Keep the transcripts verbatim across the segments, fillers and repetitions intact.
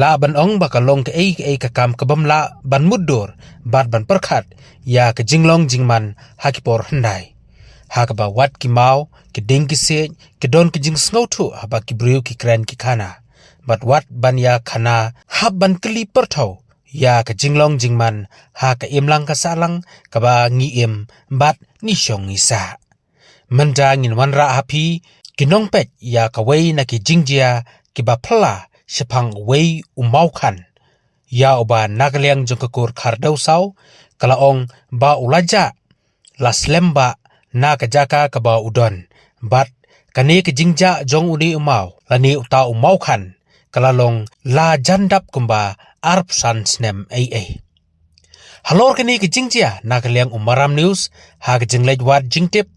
Lah ban ong ba ka long kaei kaei ka kam ka bym lah ban mutdur bad ban pyrkhat ïa ka jinglong jingman ha ki por hyndai. Ha kaba wat ki maw, ki dieng ki siej, ki don ki jingsngewthuh haba ki briew ki kren ki khana. Bad wat ban ïa khana hap ban kylli pyrthew ïa ka jinglong jingman ha ka imlang ka sahlang kaba ngi im bad ngi shong ngi sah. Mynta ngin wanrah ha phi ki nongpeit ïa kawei na ki jingjia kiba phylla shaphang uwei u mawkhan. Ïa uba na ka liang jong ka kur Khardewsaw ka la ong ba u la jah la slem bah na ka jaka kaba u don. Bad kane ka jingjah jong une u maw lane uta u mawkhan ka la long la jan dap kumba arphew san snem eiei. Halor kane ka jingjia na ka liang u Maram News ha ka jingleit wad jingtip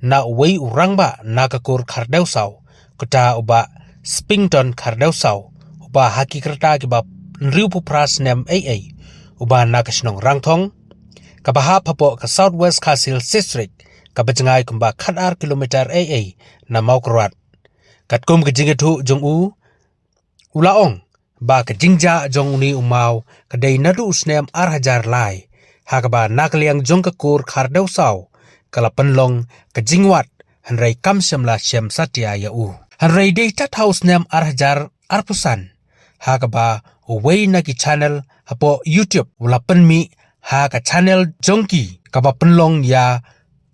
na uwei u rangbah na ka kur Khardewsaw, kata u Bah Springton Khardewsaw, uba ha ki rta kiba hynriewphew phra snem eiei, uba na ka shnong Rangthong, kaba hap hapoh ka South West Khasi Hills District, kaba jngai kumba khatar kilometer eiei na Mawkyrwat. Katkum ka jingïathuh jong u, u la ong ba ka jingjah jong une u maw ka dei naduh u snem ar hajar lai, ha kaba na ka liang jong ka kur Khardewsaw ka la pynlong ka jingwad, hynrei kam shym la shem satia ïa u. Hynrei dei tad ha u snem ar hajar arphew san, ha kaba uwei na ki channel hapoh YouTube u la pynmih ha ka channel jong ki kaba pynlong ïa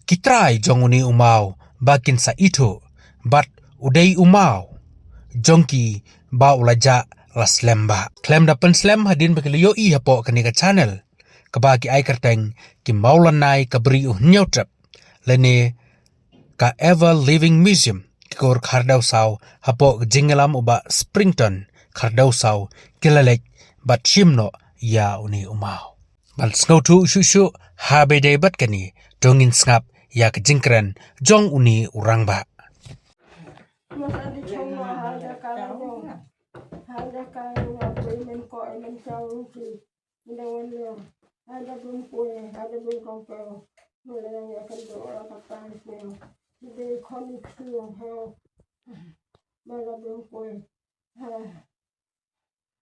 ki trai jong une u maw ba kin sa ithuh bad u dei u maw jong ki ba u la jah la slem bah. Khlem da pynslem hadien ba ki la ïohi hapoh kane ka channel kaba ki ai kyrteng ki Mawlynnai ka Bri u Hynñiewtrep lane ka Ever Living Museum, ki kur Khardewsaw hapoh ka jingïalam u Bah Springton Khardewsaw ki la leit bad shim noh ïa une u maw. Ban sngewthuh shuh shuh ha ba ïadei bad kane, to ngin sngap ïa ka jingkren jong une u rangbah.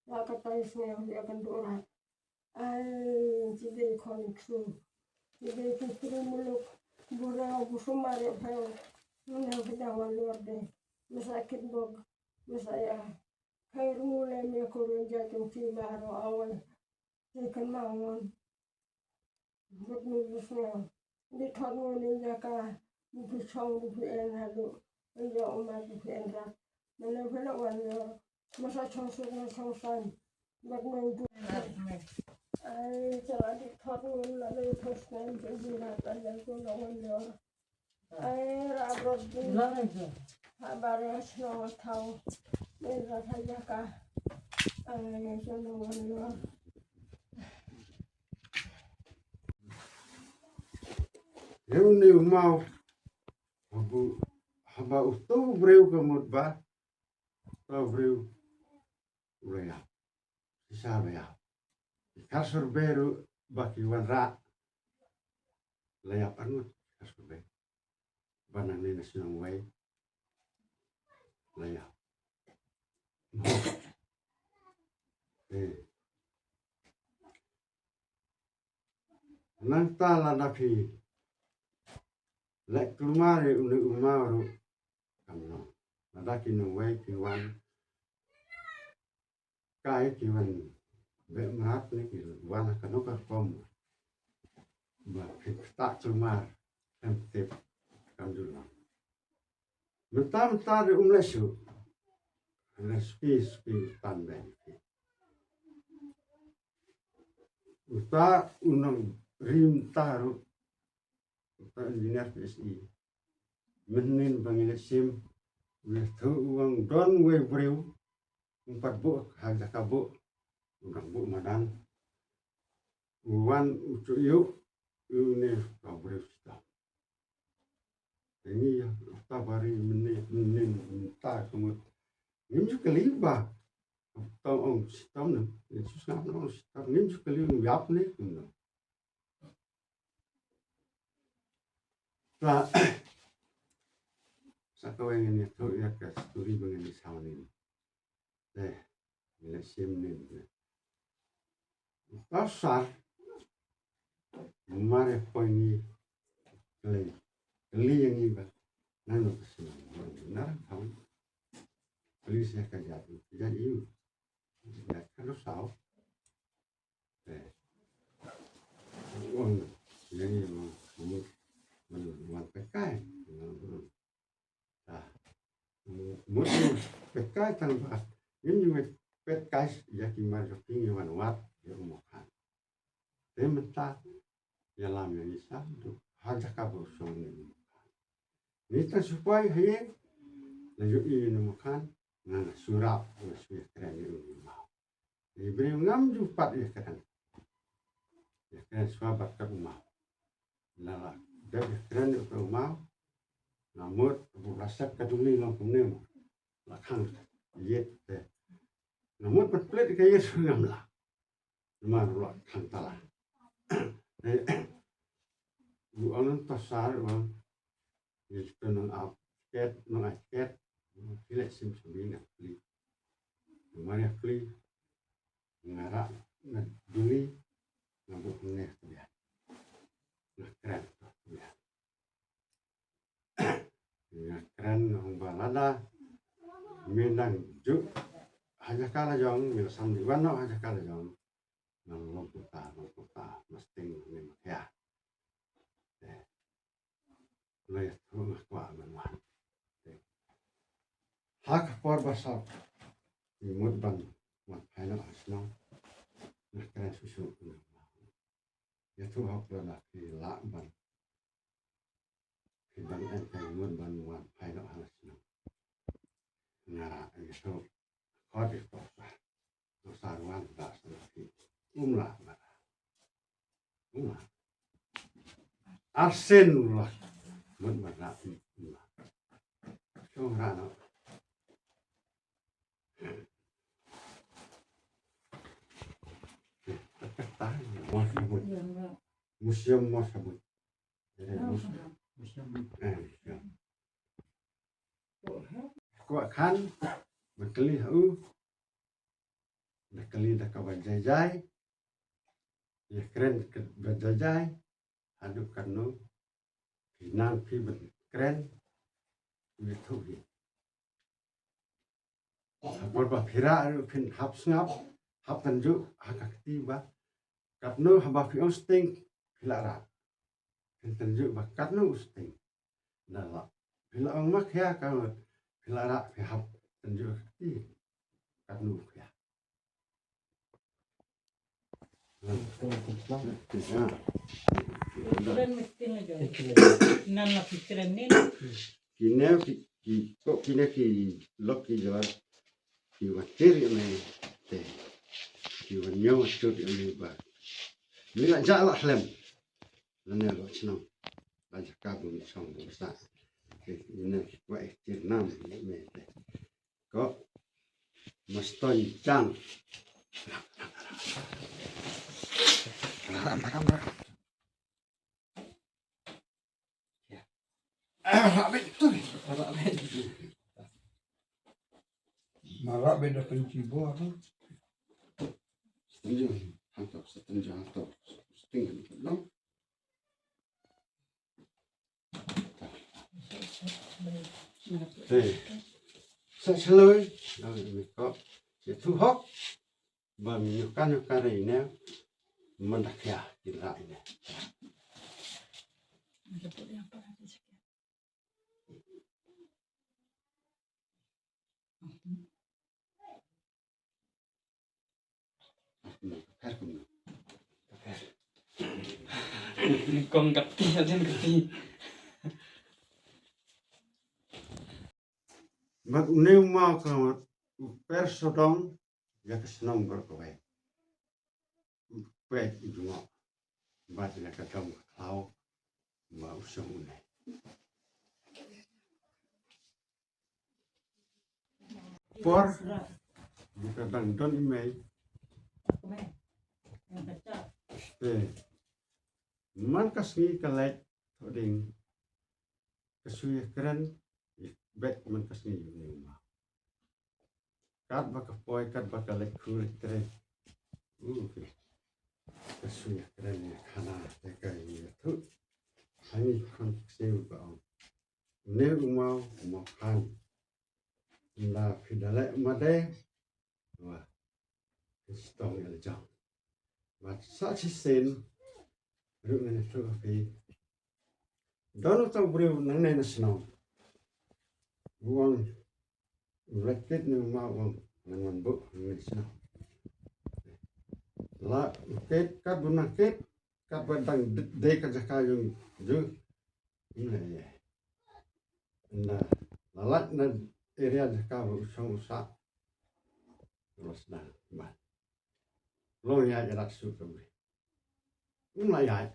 La ka tai sngewbha ïa ka dura. Ai, ci dei khon tru. Ci dei ki tru muluk. Bura bu sumar ïa phew. Nang phi da wan lor de. Masa kit bok. Masa ïa. Khair ngule me kurun ja tum ci baro awal. Ci kan ma ngon. Bad ngi bishni di thot ngi ni jaka, di phi chong di phi en haduh, di jong uma di phi en rat. Mane phi la wan ïa masa chong suk na chong san. Bad ngi du ai chala di thot ngi la di thot snem di di rat, ai la ku la wan ïa ai ra brot di ha bar ïa shnong thaw di rat ha jaka. Ai la ku la wan ïa Ïa une u maw, haba, haba uto u briew ka mut ba, uto u briew u la ïap. Shisha la ïap. Ki khar sur be ruh ba ki wanrah. La ïap arngut ki khar sur be. Ba nangne na shnong wei. La ïap. Eh. Nangta lada phi leh kulmar ïa une u maw ruh kam long. Lada ki nongwei ki wan kai, ki wan beh mrad ne ki wan ha kano ka rukom ba phi ktah kulmar, em tip kam ju long. Mynta mynta ruh um leh shuh. Leh suki suki tan beh. Uta u nongrim ta ruh, uta engineer P S E. Mynnin ba ngi leh sim, u ïathuh u ong don uwei u briew, um pat buh ha jaka buh, u dang buh madan. U wan u shu ïoh, une uta u briew shitom. Ngi ïa uta bari mynnin, mynnin mynta ka mut. Ngim ju kylli ba uta u ong shitom ne, ngim ju sngap ne u ong shitom, ngim ju kylli u ong ïap ne kumno. Sa, sa kawei ngin ïathuh ïa ka story ba ngin ïa saw nin. Te, Ngi la shim ne. Ka sar, mar ïa poi ngi kylli, kylli ïa ngi ba nangno ka shnong. Nara kham kylli sha ka jait, ka jait ïa u, jait ka Lasaw. Te u ong ïa ngi ba mut ban wan peit kai. Ah, mut ban peit kai tang ba ngim ju peit kai ïa ki mar jong ki, ngi wan wad ïa u Mawkhang. Te mynta ïalam ïa ngi sa duk ha jaka ba u shong une u Mawkhang. Ngi tang shu poi ha ïing, la ïohi une u Mawkhang, nga nga shu rap, nga shu ïakren ïa une u maw. Ngi briew ngam ju pat ïakren. Ïakren shuwa bad ka u maw. La la dep ïakren ïa ka u maw. Nga mut u la set ka duli long kumne mo. La khang ïit te. Nga mut ban plet ka ïit shu ngam lah. Namar u la khang tala. Te u ong ngan to sar u ong. Ïa kito nong ap tiket, nong ai tiket. Phi leh sim sha ngi, nga plie. Namar ïa plie, nga rah na duli, nga buh hangne ha biang. Nga kren ha biang. Nga kren, nga ong ba lada me dang ju ha jaka la jong, me la sam dei wan noh ha jaka la jong, ngan long kumta, long kumta, masting ne makhia. Te nga ïathuh, nga kwah ban wan. Te ha ka por ba sop ngi mut ban wan phai noh ha shnong, nga kren shuh shuh, nga ïathuh hok lada phi lah ban, phi ban em, ka ngi mut ban wan phai noh ha shnong. Nga ïathuh, khot ïa u Sar. U Sar wan da sa phi. Um lah, um lah. Um lah. Arsien u lah. Mut ban rah, um lah. Shong rah noh. Mo sabut. Museum mo sabut. Eh, museum. Eh, museum. Kwah khan ban kylli ha u. Da kylli da kaba jai jai. Ïa kren kaba jai jai. Haduh katno phi nang phi ban kren, u ïathuh hi. Ha por ba phi rah ruh phin hap sngap, hap tynjuh ha ka kti ba katno, haba phi ong sting phi la rah, phin tynjuh ba katno u sting. Da la phi la ong makhia ka, phi la rah phi hap tynjuh ha ka kti katno u khia. Kren mesti na jong. Nan la phi kren nin. Kine ki, ki, ko kine ki lok ki jor ki wan tiar ïa me te. Ki wan ñiew tiar ïa me ba me la jah la khlem. Lane la shnong. La jaka bun shnong bun sa. Te ine ki kwah ïa tiar nam ïa me te. Ko mastoi jang. Ram, ram, ram. Ah, rah beit tu. Rah beit. Ma rah beit da pynci bor tu. Setengah, hangto, setengah, hangto. Setengah, no? Te sa shloi, shloi me ko. Te tu hok. Ba mi nyukan nyukan re ine. Mandak ya, kira ine. Kong kati, aden kati. Bad une u maw ka u per sodong ïa ka shnong baroh kawei. U peit u jngoh bad ïa ka dong ka khlaw ba u shong une. Por ba ka dang don i mei. Te man ka sngi ka leit thoh ding, ka shu ïakren beit man ka sngi ïa une u maw. Katba ka poi, katba ka leit khuid leit trei. U, ka shu ïakren ïakhana, te ka ïathuh. Hangne khun ksiew ka ong. Une u maw, u maw khan. Ynda phi da leh made. Wa. Ka shtong ïa la jong. Bad sa shisien ruh ngan ïathuh ha phi. Don uta u briew nangne na shnong. U ong, u leit kit ne u maw u ong, ngan wan buh nangne na shnong. La kit, katba nang kit, katba dang dei ka jaka jong u. Ym leh ei. Ynda la lait na area jaka ba u shong u sah. U la sdang ban long ïaid ïadat shuh ka briew. Um la ïaid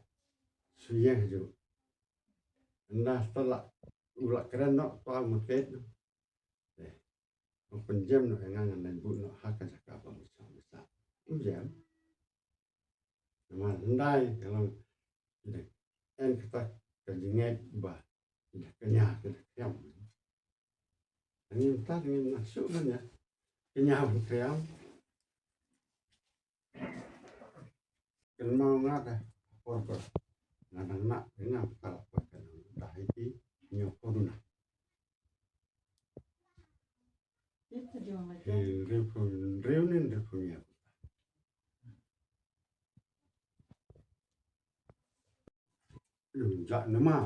shu ïeng hajuh. Ynda te la u la kren noh, to u market noh. Eh, u pynjem noh ïa nga, ngan leit buh noh ha ka jaka ba u shong u sah. Um jem. Namar hyndai ka long, ki da en kata ka jingngeit ba ki da kñia, ki da kriam. Ngi mynta ngi nang shu ban ïa kñia ban kriam. Kynmaw nga da por ba nga dang nang, nga mynta la poi ka dang da hi ki ñiew corona. Hynriewphew hynriew ne hynriewphew hynñiew. Ym jah namar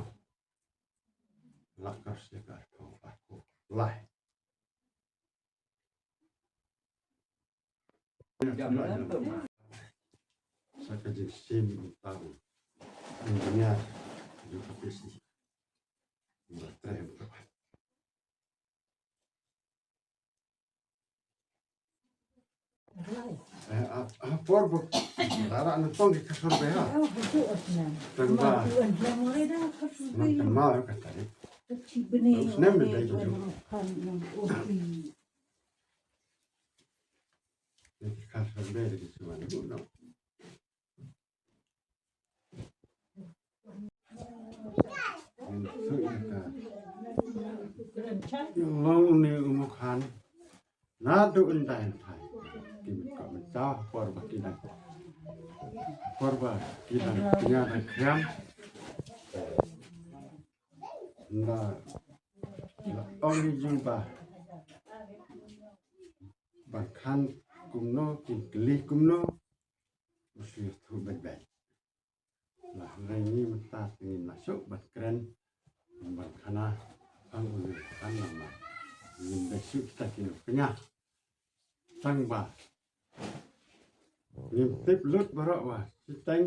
la ka sdang ka arphew arphew lai. Sa ka jingsim u ta u engineer, u P C. Ba trei u ta. Eh, a, a por bo. Rara na tong ki kasar be ha. Tang ba. Nang tang ma ka tari. Snem be dai jo. Ki kasar be de ki suan bu no. Long une u Mukhan naduh ynda ynda ki mit ka mynta por ba ki dang, por ba ki dang kñia dang kriam. Ynda ong ïa u ba ban khan kumno, kin kylli kumno, u shu ïathuh beit beit. Lah, hynrei ngi mynta ngin lah shuh ban kren ban khana, pang u ngi khan namar ngim dei shuh kita ki nongkñia. Tang ba ngim tip lut baroh ba shiteng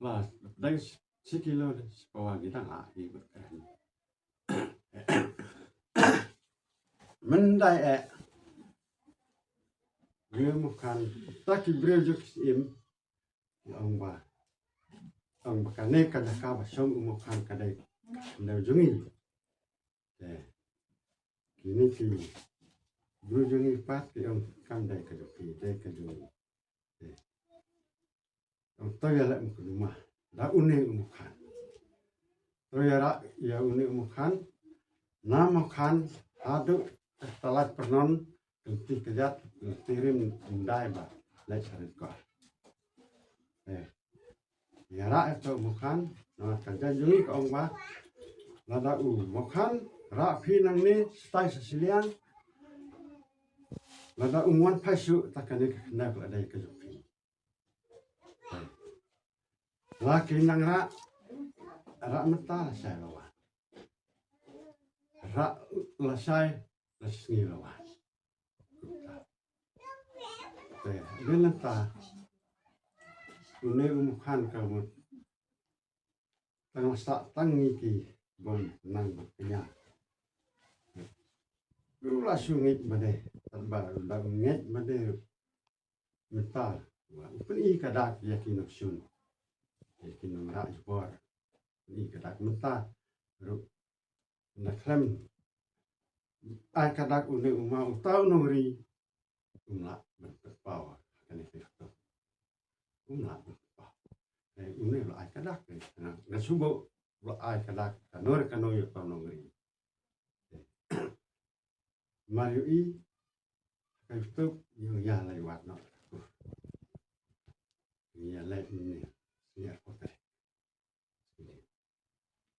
la dang shi kilo de shi pawa ngi dang ah hi ban kren. Myndai eh, ngi Mukhan, ta ki briew jong ki Syiem, ki ong ba, ong ba kane ka jaka ba shong u Mukhan ka dei ka khyndew jong ngi. Te kine ki briew jong ngi pat ki ong kam dei ka jong phi, dei ka jong ngi. Te ong to ïa leh mukduma da une u Mukhan. To ïarap ïa une u Mukhan, na Mukhan haduh ka Talaitpyrnon, ka lynti kjat, ka lynti rim, ym dei ba leit sha Ryngkor. Eh, ïarap ïa uta u Mukhan, namar ka jaiñ jong ngi ka ong ba lada u Mukhan rah phi nangne shatai sha shiliang, lada um wan phai shuh, ta kane ka khyndew ka la dei ka jong phi. La ki nang rah, rah mynta lashai la wan. Rah lashai la sngi la wan. Te, mynta une u Mukhan ka mut tang la sah tang ngi ki bym nang bym kñia. U la shu ngeit made, tang ba u la ngeit made mynta, wa, u pyni ka dak ïa ki nongshun, ïa ki nongrah jubor. Pyni ka dak mynta ruh, na khlem ai ka dak une u maw uta u nongri, um lah ban pynpaw ha kane ka kyrtong. Um lah ban pynpaw. Te une u la ai ka dak, te nga, nga shu buh u la ai ka dak kano re kano ïa uta u nongri. Te mar ïohi ka YouTube, ïa la wat noh. Ïa la ini, ïa ko te.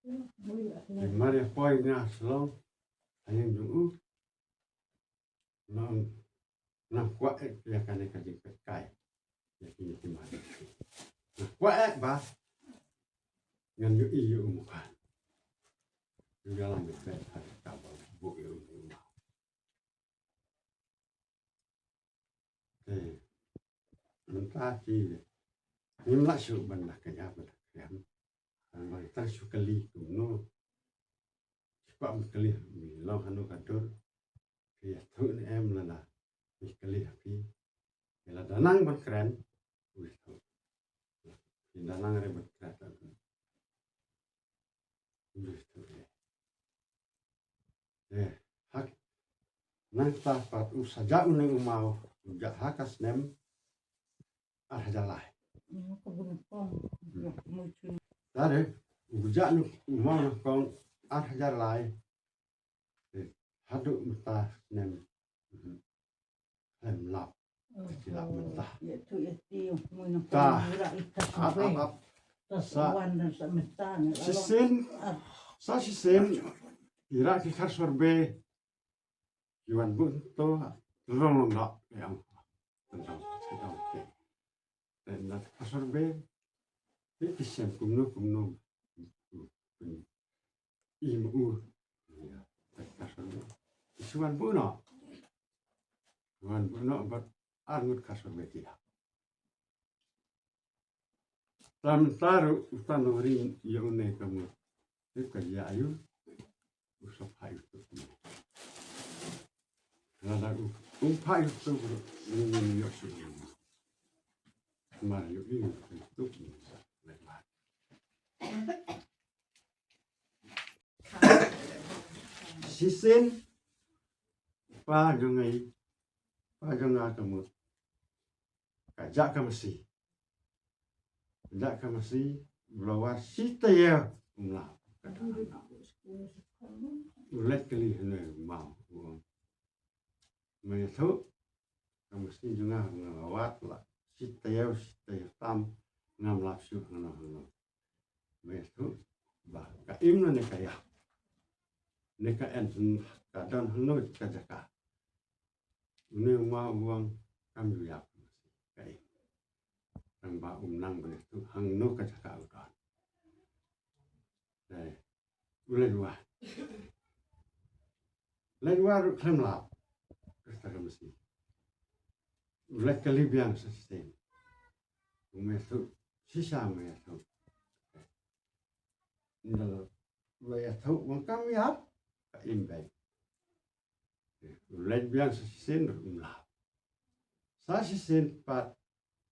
Ki mar ïa poi na shlong ha ïing jong u. Nang, nang kwah eh ïa kane ka jingpeit kai ïa kine ki mar. Nang kwah eh ba ngan ïohi ïa u Mukhan. Ïa la ngi peit ha ka ba bu ïa u Mukhan. Te mynta ki ngim lah shuh ban da ka ïa ban da ka ïa. Nang tang shu kali kumno. Ki pah ban kali mi long hano ka dur. Ki ïathuh ne em lada mi kali ha phi. Lada nang ban kren u ïathuh. Ki da nang re ban kren ta u ïathuh re. Eh, hak nangta pat u sa jah une u maw u jah ha ka snem ar hajar lai. Tare u jah une u maw nyngkong ar hajar lai. Eh, haduh mynta snem. Mhm. Khlem lap. Ki lap mynta. Ta. Ap, ap, ap. Sa shisien, sa shisien ira ki khar sorbet ki wan buh to long long da. Ïa. Tang tang. Te na ka sorbe te ki shem kumno kumno. I ma u. Ïa, te ka sorbe. Ki shu wan buh noh. Wan buh noh bad ar ngut ka sorbe ki ïa. Tam taru utan ring ïa une ka mut. Te ka ïa ayu. U sa phai u tu. Lada u, u phai u tu bro, u, u, u, u, u. Mar ïohi u tu. Shisien pa jong ngi, pa jong nga ka mut. Ka jah ka masi. Ka jah ka masi, u la wad shi taïew um lap. Ka jah um lap. U leit kylli hynne u maw, u ong, me ïathuh, ka masi jong nga nga la wad la shi taïew, shi taïew tam, ngam lap shuh hangno hangno. Me ïathuh ba ka im na ne ka ïap. Ne ka en, ka don hangno ka jaka. Une u maw u ong kam ju ïap. Ka im. Tang ba um nang ban ïathuh hangno ka jaka u don. Te u leit wad. Leit wad ruh khlem lap. Kata ka masi. U leit kylli biang sa shisien. U me ïathuh, shisha me ïathuh. Nda la ïathuh, u ong kam ïap, ka im beit. U leit biang sa shisien ruh um lap. Sa shisien pat,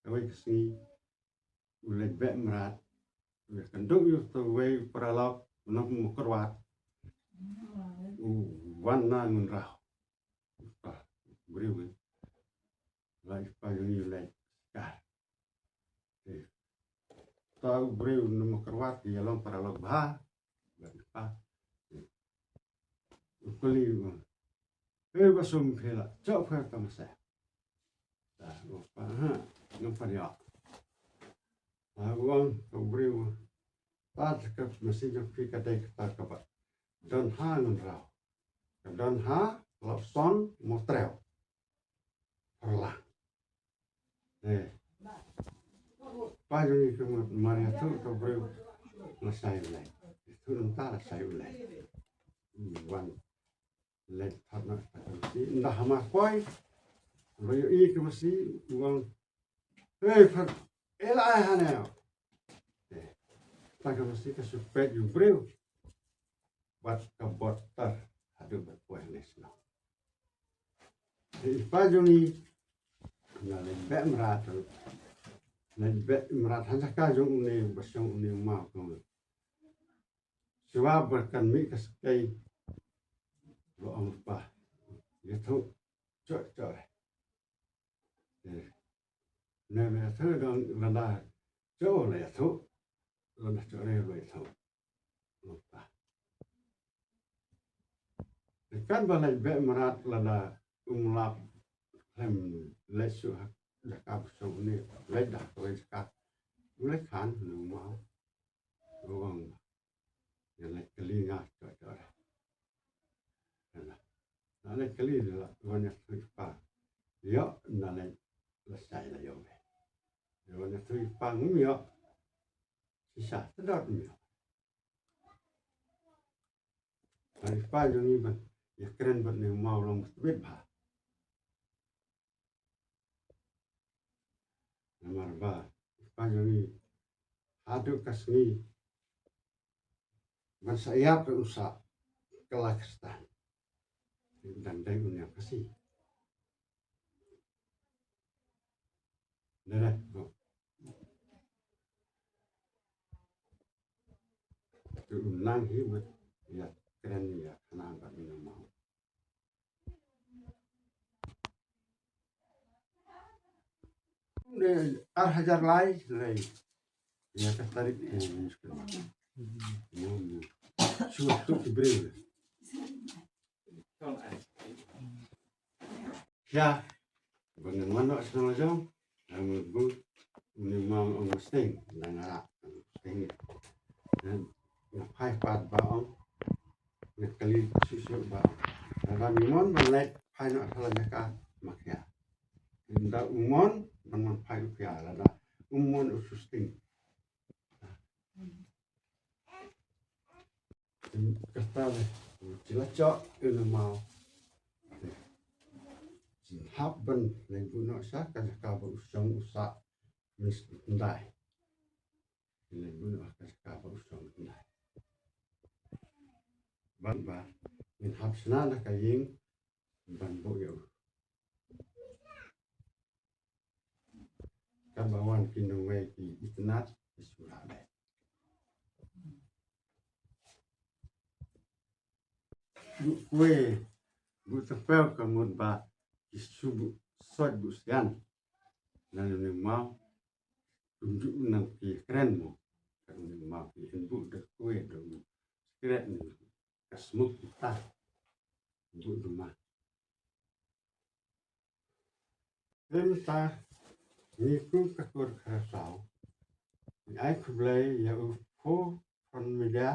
kawei ka sngi, u leit beh mrad, u ïakynduh ïa uto uwei u paralok, u nongmukyrwat, u wan na Ngunraw. U pa, u briew u, la i pa jong ngi u leit shikar. Eh, ta u briew u nongmukyrwat, ïa long paralok bha. Ba i pa. Eh, u kylli u. Eh, ba sum phi la. Chok phi ta masi. Ta u pa ha. Ngam pan ïa. Ta u ong ta u briew. Ta ka masi jong phi ka dei kata kaba don ha Ngunraw. Ka don ha Lawson Mawtrew. Pyrlang. Eh. Pa jong ngi ka mut mar ïathuh ka briew la shai u leit. Ïathuh nangta la shai u leit. Wan leit thad na ka masi. Nda ha ma poi. Ba ïohi ka masi u ong. Hei, phan. Eh, la ai hane. Eh. Ta ka masi ka shu peit ïa u briew. Bad ka bot tar haduh ba poi hangne shnong. Te i pa jong ngi, nga leit beh mrad, leit beh mrad ha jaka jong une, ba shong une u maw ka mut. Shuwa ba kan mih ka skei, ba ong pa, ïathuh, chok, chok. Eh, ne, ne, ïathuh dang lada chok la ïathuh, lada chok re la ïathuh. Te kan ba leit beh mrad lada um lap khlem leit shuh ha jaka ba shong une, leit da kawei jaka. U leit khan, une u maw. U ong ba, ïa leit kylli nga coh coh re. Ynda leit kylli da la wan ïathuh i kpa. Ïoh, ynda leit lashai la ïoh. Ïa wan ïathuh i kpa ngim ïoh. Shisha, te dot ngim ïoh. Ba i kpa jong ngi ban ïakren bad une u maw long ba tbit bha. Namar ba i kpa jong ngi haduh ka sngi ban sa ïap u sa kylla Khristan. Dang dei u niam Khasi. Dei, dei. Te u nang hi bad ïakren ïakhana bad une u maw. Dei ar hajar lai lai. Ïa ka tarik, eh, shu shu ki briew. Ïa, ba ngan wan noh shnong la jong, nga mut ba une u maw ong musteng, dang nga rah musteng. Nga phai pat ba ong, nga kylli shuh shuh ba ong, lada ngi mon ban leit phai noh sha la jaka ma khia. Lada u mon ban wan phai u khia, lada um mon u shu sting. Kata le, ki la chok une u maw. Ki hap ban leit buh noh sha ka jaka ba u shong u sah mynhyndai. Ki leit buh noh ka jaka ba u shong mynhyndai. Ban ba ngin hap shna da ka ïing ban buh ïa u. Katba wan ki nongwei ki itynnad ki shu rah beit. Buh kuwe, buh tyrpew ka mut ba ki shu buh sot buh sian. Nang une u maw, kumjuh nang ki kren mo. Ka une u maw ki hynbuh da kuwe da u sikret ne ka smuk ta. Buh duma. Te mynta ngi kum ka kur ka saw, ngi ai khublei ïa u Four Front Media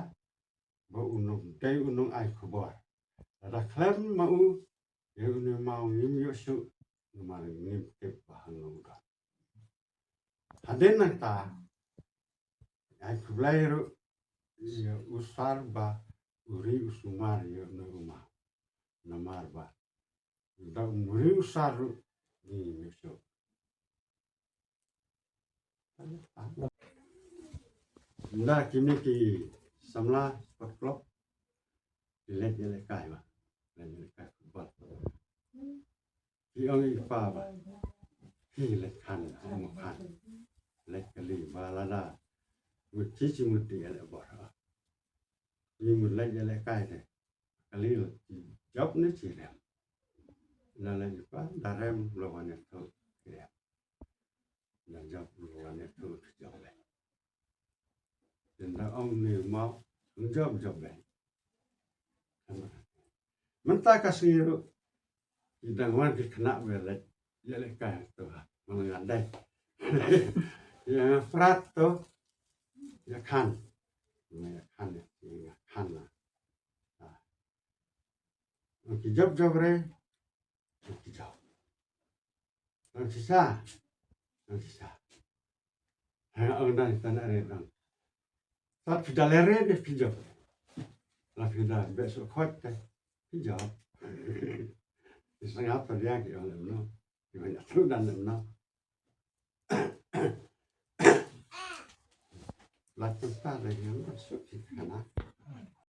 ba u nongdei u nongai khubor. Lada khlem ma u, ïa une u maw ngim ïoh shuh, namar ngim tip ba hangno u don. Hadien nangta, ai khublei ruh ïa u sar ba u ri u sumar ïa une u maw. Namar ba da um ri u sar ruh ngim ïoh shuh. Nda kine ki samla sport club ki leit ïalehkai ba, leit ïalehkai football. Ki ong i pa ba, ki leit khan, ong mo khan. Leit kali ba lada mut chi chi mut ti ïaleh bor. Ki mut leit ïalehkai te kali la chi jop ne chi rem. Na leit i pa da rem la wan ïathuh ki rem. Da jop la wan ïathuh ki jop le. Te nda ong ne mo, jop jop le. Mynta ka sngi ruh ki dang wan ki khynnah ba leit ïalehkai to ha, ma nga dei. Ïa prat to ïa khan. Ïa khan, ïa khan la. Ki jop jop re. Ki jop. Nang shisha. Nang shisha. Hang ong dang tana re dang. Sat phi da lere de phi jop. La phi da be so khot te phi jop. Ki sngap ta dia ki ong lem no. Ki ban atu dan lem no. La tum ta re yang so ki kana.